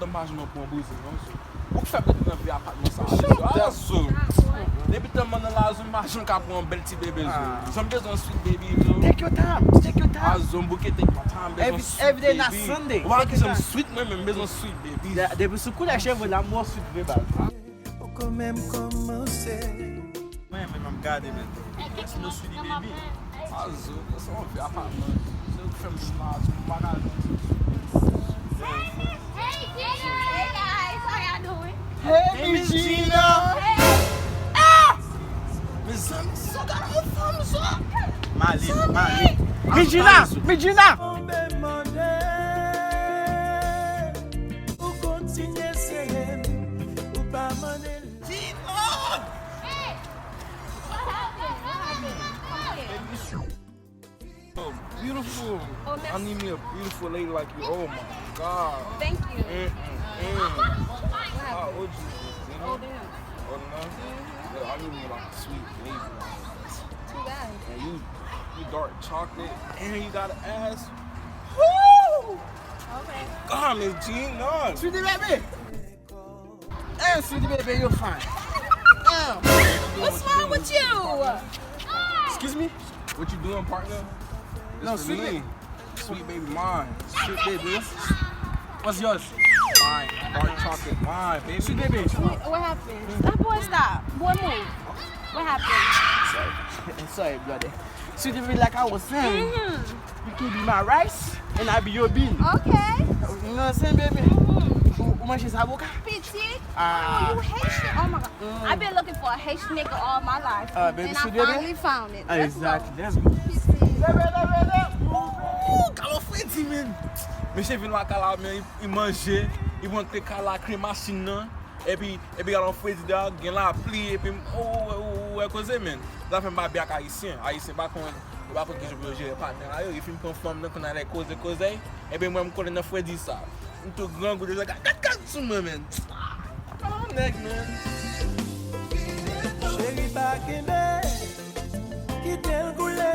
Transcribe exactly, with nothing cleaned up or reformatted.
M pa janm pran bouzen non, zo. Ou k fè m rete nan vye apatman sa a, zo. A, zo. Depi tan m nan la, zo, m pa janm ka pran yon bèl ti bebe, zo. Zo, m bezwen sweet baby, zo. Take your time, take your time. A, zo, m bouke take my time, m bezwen sweet baby. Every, every day not Sunday. Ou pa ki jan m sweet mwen, men m bezwen sweet baby. Depi sou koulè cheve la, m wè w sweet vre baz. Poko menm kòmanse. Mwen menm ap gade men. Kèk moun sweet baby. A, zo, se yon vye apatman. Se ou k fè m vin la, zo, m pa ka jwenn. Hey, Gina. Hey, guys, how y'all doing? Hey, Miss Gina. Hey. Ah! Mezanmi, zo, gade yon fanm, zo. Male, male. Miss Gina, Miss Gina. Tonbe mande, ou kontinye sere m, ou pa mande l. Gina! Hey! What happened? What happened? What happened? Oh, beautiful. Oh, merci. I need me a beautiful lady like you. Oh my God. Thank you. Mm-mm. What happened? Ah, oh, Jesus. You know? Oh, damn. Oh, no? Mm-hmm. Yeah, I need me like a sweet baby. Too bad. And you, you dark chocolate, and you got an ass. Woo! Okay. God, Miss Gina. Sweetie baby. Eh, sweetie baby, you fine. Eh. What's wrong with you? Excuse me? What you doing, partner? No, sweet baby. Sweet baby mine. Sweet baby. What's yours? Mine. Dark chocolate mine, baby. Sweet baby. Wait, what happened? That boy stop. Boy, move. What happened? Sorry. Sorry, brother. Sweet baby, like I was saying, you can be my rice and I be your bean. Okay. You know what I'm saying, baby? Ou, ou manje zaboka? Piti. Ah. Oh, you Haitian. Oh my God. I've been looking for a Haitian nigga all my life. Ah, baby, and I finally found it. Let's go. Exactly. Let's go. Piti. Ooh, Carlo Freddy, man. Mesye vin lakay la, men li, li manje, li pran kle kala, kle machin nan. Epi, epi gade yon fredi deyò, gen lapli, epi m, ou, ou, ou, ou wè koze, men. Zafè m pa byen ak Ayisyen. Ayisyen pa konn, yo pa konn kijan pou yo jere patnè a yo. Yo fin pran fanm nan, konn alè koze, koze. Epi mwen, m konnen nan fredi sa. M tou grangou deja. Gad, gad, gad sou mwen, men. Oh, nèg, men. Cheri pa kenbe, kite l koule